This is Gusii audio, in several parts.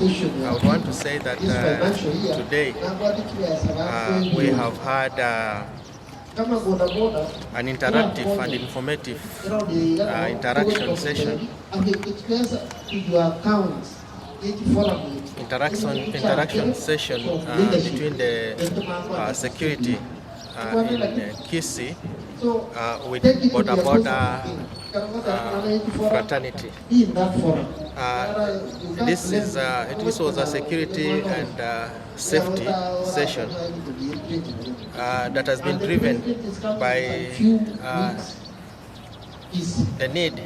I would want to say that uh, today uh, we have had uh, an interactive and informative uh, interaction session interaction interaction session uh, between the uh, security uh, in uh, Kisii uh, with Boda Boda uh, fraternity. Uh, this is uh, this was a security and uh, safety session uh, that has been driven by uh, the need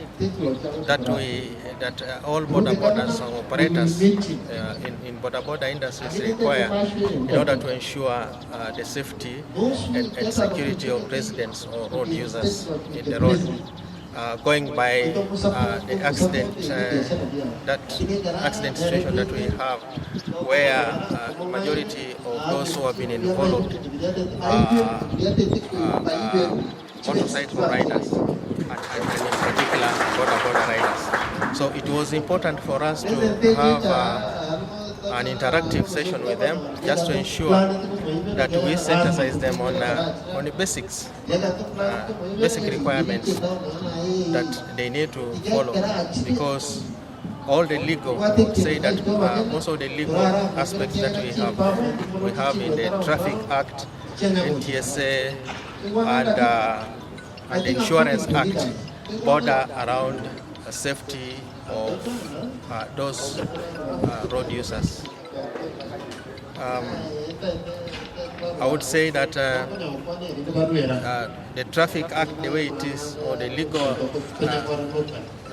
that we that uh, all border borders or operators uh, in, in border border industries require in order to ensure uh, the safety and, and security of residents or road users in the road. Uh, going by uh, the accident uh, that accident situation that we have where uh, majority of those who have been involved are uh, motorcycle riders and, and, and in particular boda boda riders. So it was important for us to have uh, an interactive session with them just to ensure that we synthesize them on, uh, on the basics, uh, basic requirements that they need to follow because all the legal say that uh, most of the legal aspects that we have we have in the Traffic Act, NTSA, and, uh, and the Insurance Act border around safety of uh, those uh, road users. Um, I would say that uh, uh, the Traffic Act, the way it is, or the legal, uh,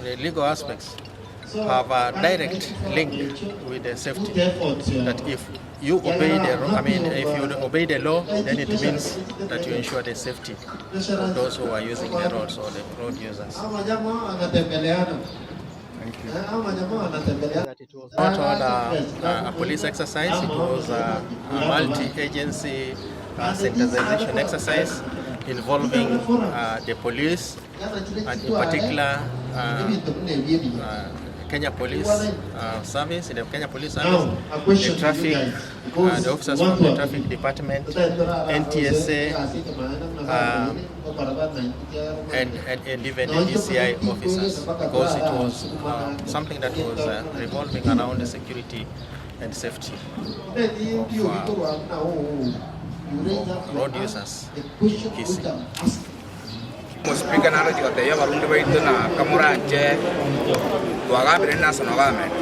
the legal aspects, have a direct link with the safety. That if you obey the, I mean, if you obey the law, then it means that you ensure the safety of those who are using the roads or the road users. Thank you. That it was not all a, a police exercise, it was a, a multi-agency uh, sensitization exercise involving uh, the police and in particular uh, uh, Kenya Police uh, Service, the Kenya Police Service, the traffic, uh, the officers from the traffic department, NTSA, uh, and, and, and even the DCI officers, because it was uh, something that was uh, revolving around the security and safety of, uh, of road users in Kisii. Omospeaker naroche gotebia abarundi baito na kamoranche twagambire national government.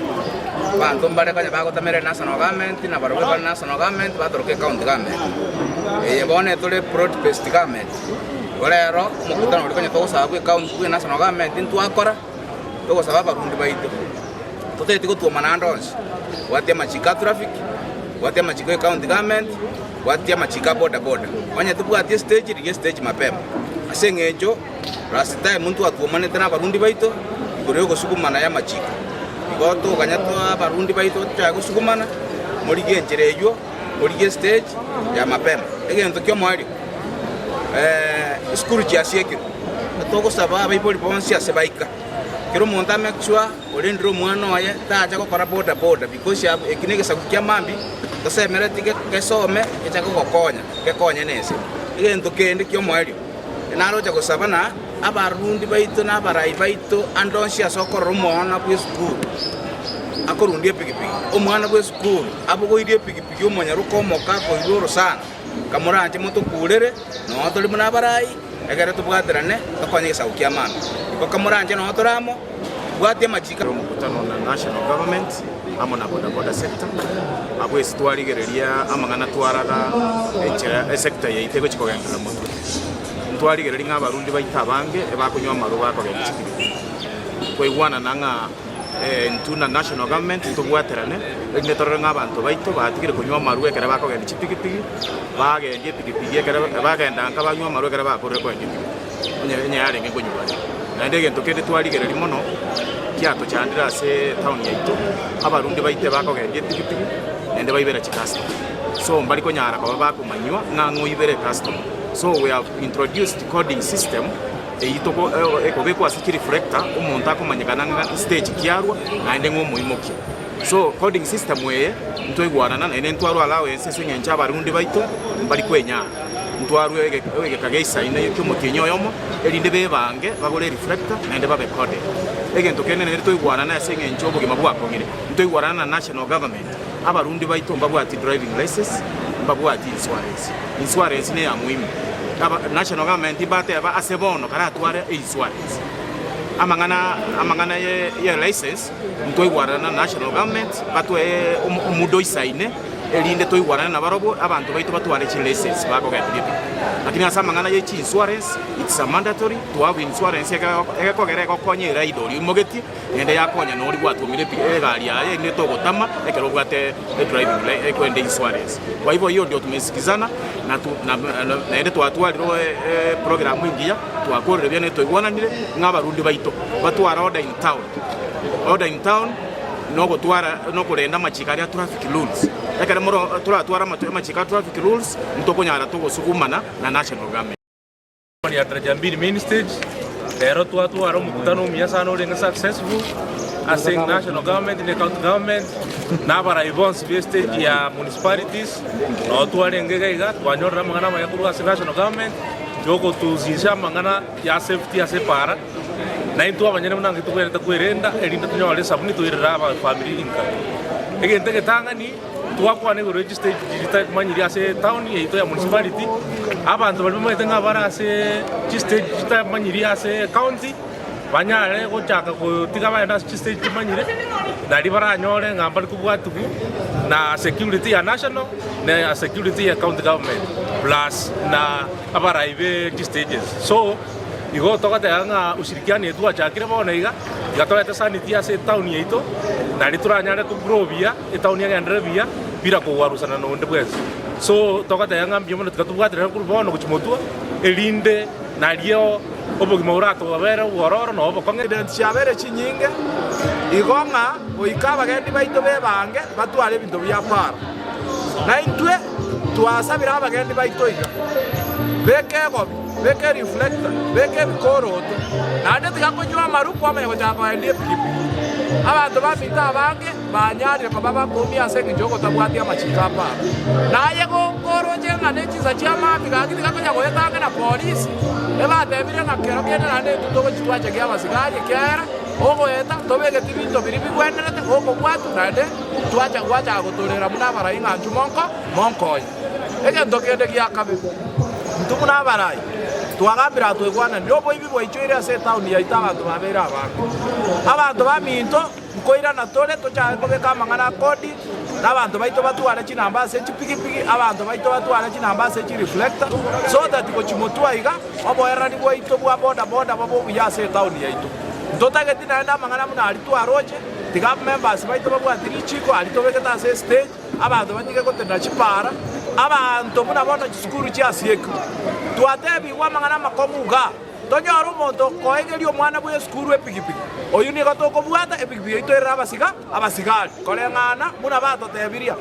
Abanto mbare konya bagotamera national government na barobwo bare national government batoroka ecounty government. Eye bono etore broad based government. Igo rero omokutano oria konya togosaba bwa ecounty bwa national government ntwakora, togosaba abarundi baito totagete gotwomana ande onsi, bwatia amachiko a traffic, bwatia amachiko ya ecounty government, bwatia amachiko a boda boda. Onye tobwati estage rigia estage mapema. Ase eng'encho last time ntwatwomanete na abarundi baito igoro yogosugumana y'amachiko. Igo toganya twa abarundi baito tochake gosugumana, morigie enchera eywo, morigie estage ya mapema. Egento ki'omoerio, esukuru chiasiekirwe, togosaba abaibori bonsi ase baika, kera omonto a make sure orendire omwana oye tacha gokora boda boda because eki negesaku kia mambia, tosemereti gesome gechake gokonya, gekonye na ense. Egento kende ki'omoerio, naroche gosaba na abarundi baito na abarai baito ande onsi ase okorora omwana bw'esukuru akorundia epigipigi, omwana bw'esukuru abogoirie epigipigi omonyaroka omoka akoirwa orosana, kamoranche motokurere, noo tore buna abarai, ekero tobwaterane tokonye egesaku kia mambia. Igo kamoranche noo tore amo, bwatia amachiko. Omokutano na National Government amo na boda boda sector, abwo ase twarigereria amang'ana twaraga enchera esector yaito egochia kogenderera motwe. Ntwarigereria ng'a abarundi baito abange ebakonywa amarwa bakogenda chipigipigi. Twaigwanana ng'a intwe na National Government ntobwaterane erinde torore ng'a abanto baito batigire konywa amarwa ekero bakogenda chipigipigi, bagendia epigipigi ekero bagenda nka banywa amarwa ekero bakorire koendia epigipigi, onye onye yarenge nkonywa bare. Naende egento kende twarigereria mono, kiatochandire ase etown yaito, abarundi baito ebakogendia epigipigi naende baibera chicustomer. So mbari konyara koba bakomanywa ng'a ng'o oibere ecustomer. So we have introduced coding system eyio toko ekobekwa ase chireflector omonto akomanyekana ng'a stage ki arwa naende ng'a omoimokia. So coding system eye ntoigwanana naende ntwarwe allowance ase eng'encho abarundi baito mbari kwenyara. Ntwarwe egeka geisaine ki'omotienyi oyomo, erinde bebange bagore ereflector naende babe coded. Egento kende naende toigwanane ase eng'encho obogima bwakong'ire, ntoigwanane na national government, abarundi baito mbabwati driving licence, mbabwati insurance. Insurance neya muhimu. Aba national government mbateba ase bono karatware einsurance. Amang'ana amang'ana ye ye licence ntoigwanane na national government batoe omuda oisaine. erinde toigwanane nabarobwo abanto baito batware chilicence bakogenderia ebinto. Lakini ase amang'ana ye chiinsurance, it's a mandatory to have insurance egekogera egokonya erider oria oimogetie, naende yakonya na oria gwatwomire egari yaye erinde togotama ekero obwate edriving li ekwende insurance. Kwa hivyo hiyo ndio tumesikizana na tu na naende twatwarire eprogram engiya, twakorire buya naende twaigwananire ng'a abarundi baito batware order in town, order in town. Nogotwara nokorenda amachiko aria a traffic rules. Ekero moro toratware amachiko a traffic rules, ntokonyara togosugumana na national government. Ya Daraja Mbili main stage, rero twatwara omokutano omuya sana orenge successful ase national government ne county government na abarai bonsi be stage ya municipalities noo twarenge iga iga twanyorire amang'ana amaya korwa ase national government yogotuhusisha amang'ana ya safety ase epaara. Na intwe abanyene buna naki togwenerete kwerenda, erinde tonyore esabuni toirere abafamiri inka. Egento egetang'ani, twakwana igoro ye chistage chiria chitamanyiri ase etown yaito ya municipality, abanto baria bamaete ng'a bare ase chistage chitamanyiri ase ecounty, banyare gochaka gotiga bagende ase chistage chimanyire, nario baranyore ng'a mbari kobwatigwa na security ya national na ya security ya county government plus na abarai be chistages. So. Igo togoteba ng'a ushirikiano eye twachakire bono iga, iga torete sanity ase etown yaito, nario toranyare ko grow buya, etown egenderere buya, bila kogwarusana na onde bwensi. So togoteba ng'a mbuya mono tiga tobwaterane korwa bono gochia motwe, erinde nario obogima boratobere obwororo na obokong'u. Accidents chiabeire chinyinge, igo ng'a goika abagendi baito bebange batware ebinto bia para. Na intwe twasabire abagendi baito iga, beka egobi. Beka eriflector, beka ebikoroto, naende tiga konywa amaru kwamanya gochaka koendia epigipigi. Abanto baminto abange banyarire koba bakoumia ase engencho y'ogotabwatia amachiko a Paulo. Naye gokoroche ng'a ne chinsa chia maambia gaki tiga konya goeta ang'e na polisi, ebatebire ng'a kero kende naende intwe togochia twachakia abasigari ekiagera ogoeta tobegeti binto biria bigwenerete gokobwatwa naende twacha gwachaka gotorera buna abarai ng'a inchuo monko monkoye. Egento kende gia kabere, intwe buna abarai twagambire aa twaigwananire oboibi bwaichoire ase etaoni yaito abanto babeire abange. Abanto baminto nkoirana tore tochake kobeka amang'ana a kodi, na abanto baito batware chinamba ase chipigipigi, abanto baito batware chinamba ase chireflector, so that gochia motwe aiga oboererani bwaito bwa boda boda bobe obuya ase etaoni yaito. Ntotageti naende amang'ana buna aria twaroche, tiga members baito babwati richiko aria tobegete ase estage, Abanto batige gotenena chipaara, abanto buna bono chisukuru chiasiekirwe. Twatebigwe amang'ana amakong'u iga, tonyore omonto okoegeria omwana bw'esukuru epigipigi. Oyio nigo tokobwata epigipigi yaito erere abasiga abasigari, koreng'ana buna batotebirie.